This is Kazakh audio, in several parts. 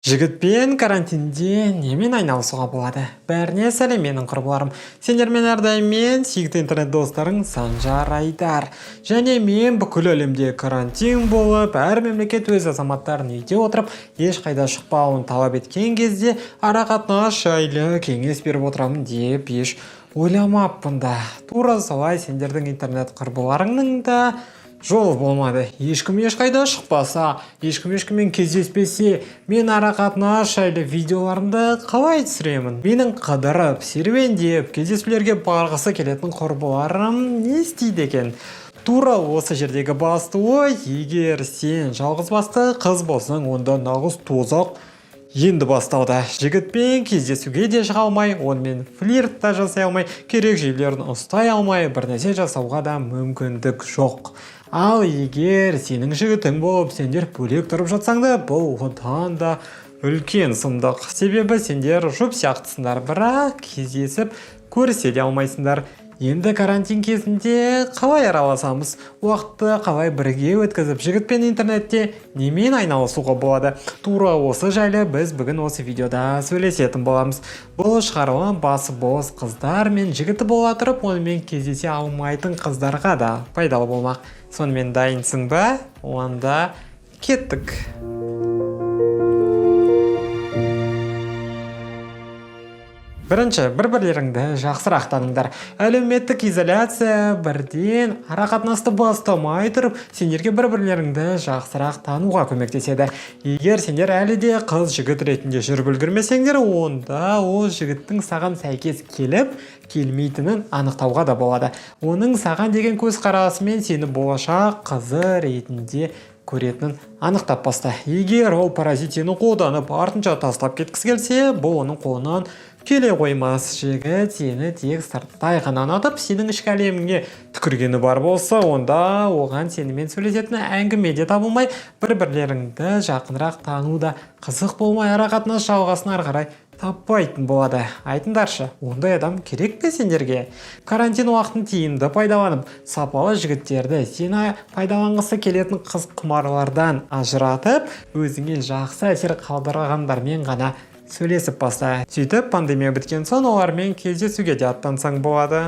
Жігітпен карантинде немен айналысуға болады? Бәріне сәлем, менің құрбыларым. Сендермен әрдайым мен, сүйікті интернет достарың Санжар Айдар. Және мен бүкіл әлемде карантин болып, әр мемлекет өз азаматтарын үйде отырып, ешқайда шықпауын талап еткен кезде арақатынас жайлы кеңес беріп отырамын деп еш ойламаппын да. Тура солай сендердің интернет құрбыларыңның да жолы болмады. Ешкім ешқайда шықпаса, ешкім ешкіммен кездеспесе, мен арақатынас жайлы видеоларымды қалай түсіремін? Менің қыдырып, серуендеп, кездесулерге барғысы келетін құрбыларым не істейді екен? Тура осы жердегі басты ой: егер сен жалғызбасты қыз болсаң, онда нағыз тозақ енді басталды. Жігітпен кездесуге де шыға алмай, онымен флирт та жасай алмай, керек жерлерін ұстай алмай, бір нәрсе жасауға да мүмкіндік жоқ. Ал егер сенің жігітің болып, сендер бөлек тұрып жатсаң да, бұл одан да үлкен сұмдық. Себебі сендер жұп сияқтысыңдар, бірақ кездесіп көрісе де алмайсыңдар. Енді карантин кезінде қалай араласамыз? Уақытты қалай бірге өткізіп, жігітпен интернетте немен айналысуға болады? Тура осы жайлы біз бүгін осы видеода сөйлесетін боламыз. Бұл шығарылым басы бос қыздар мен жігіті бола тұрып, онымен кездесе алмайтын қыздарға да пайдалы болмақ. Сонымен, дайынсың ба? Онда кеттік. Бірінші, бір-бірлеріңді жақсырақ таныңдар. Әлеуметтік изоляция бірден арақатынасты бастамай тұрып, сендерге бір-бірлеріңді жақсырақ тануға көмектеседі. Егер сендер әлі де қыз жігіт ретінде жүріп үлгермесеңдер, онда ол жігіттің саған сәйкес келіп, келмейтінін анықтауға да болады. Оның саған деген көзқарасы мен сені болашақ қызы ретінде көретінін анықтап баста. Егер ол паразит сені қолданып, артынша тастап кеткісі келсе, бұл оның қолынан келе қоймас. Жігіт сені тек сырттай ғана ұнатып, сенің ішкі әлеміңе түкіргені бар болса, онда оған сенімен сөйлесетін әңгіме де табылмай, бір-бірлеріңді жақынырақ тану да қызық болмай, арақатынас жалғасын ары қарай таппайтын болады. Айтыңдаршы, ондай адам керек пе сендерге? Карантин уақытын тиімді пайдаланып, сапалы жігіттерді сені пайдаланғысы келетін қыз құмарлардан ажыратып, өзіңе жақсы әсер қалдырғандармен ғана сөйлесіп баста. Сөйтіп, пандемия біткен соң олармен кездесуге де аттансаң болады.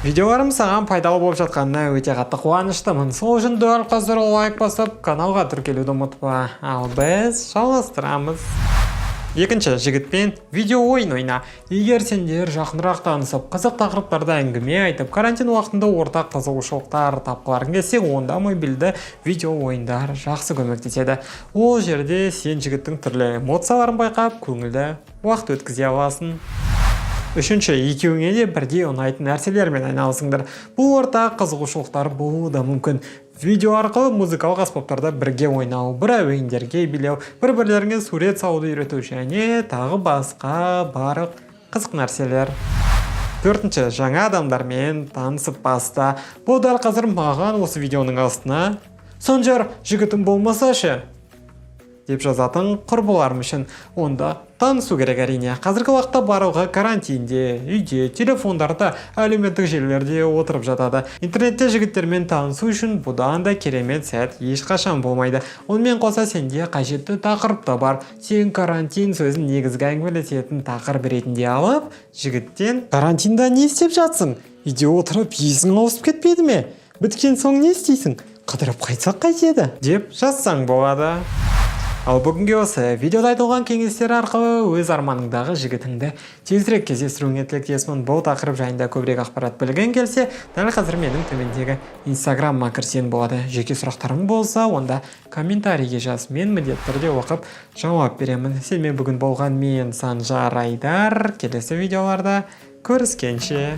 Видеоларым саған пайдалы болып жатқанына өте қатты қуаныштымын. Сол үшін дәл қазір лайк басып, каналға тіркелуді ұмытпа. Ал біз жалғастырамыз. Екінші, жігітпен видео ойын ойна. Егер сендер жақынырақ танысып, қызық тақырыптарда әңгіме айтып, карантин уақытында ортақ қызығушылықтар тапқыларың келсе, онда мобильді видео ойындар жақсы көмектеседі. Ол жерде сен жігіттің түрлі эмоцияларын байқап, көңілді уақыт өткізе аласың. Үшінші, екеуіңе де бірдей ұнайтын нәрселермен айналысыңдар. Бұл ортақ қызығушылықтар болуы да мүмкін. Видео арқылы музыкалық аспаптарда бірге ойнау, бір әуендерге билеу, бір-бірлеріңе сурет салуды үйрету және тағы басқа барлық қызық нәрселер. Төртінші, жаңа адамдармен танысып баста. Бұл дәл қазір маған осы видеоның астына «Санжар, жігітім болмаса ше?» деп жазатын құрбыларым үшін. Онда танысу керек, әрине. Қазіргі уақытта барлығы карантинде, үйде, телефондарда, әлеуметтік желілерде отырып жатады. Интернетте жігіттермен танысу үшін бұдан да керемет сәт ешқашан болмайды. Онымен қоса сенде қажетті тақырып та бар. Сен карантин сөзін негізгі әңгімелесетін тақырып ретінде алып, жігіттен: «Карантинда не істеп жатсың? Үйде отырып есің ауысып кетпеді ме? Біткен соң не істейсің? Қыдырып қайтсақ қайтеді?» деп жазсаң болады. Ал бүгінге осы видеода айтылған кеңестер арқылы өз арманыңдағы жігітіңді тезірек кездестіруіңе тілектеспін. Бұл тақырып жайында көбірек ақпарат білгің келсе, дәл қазір менің төмендегі инстаграмыма кірсең болады. Жеке сұрақтарың болса, онда комментарийге жаз. Мен міндетті түрде оқып жауап беремін. Сенімен бүгін болған мен, Санжар Айдар. Келесі видеоларда көріскенше.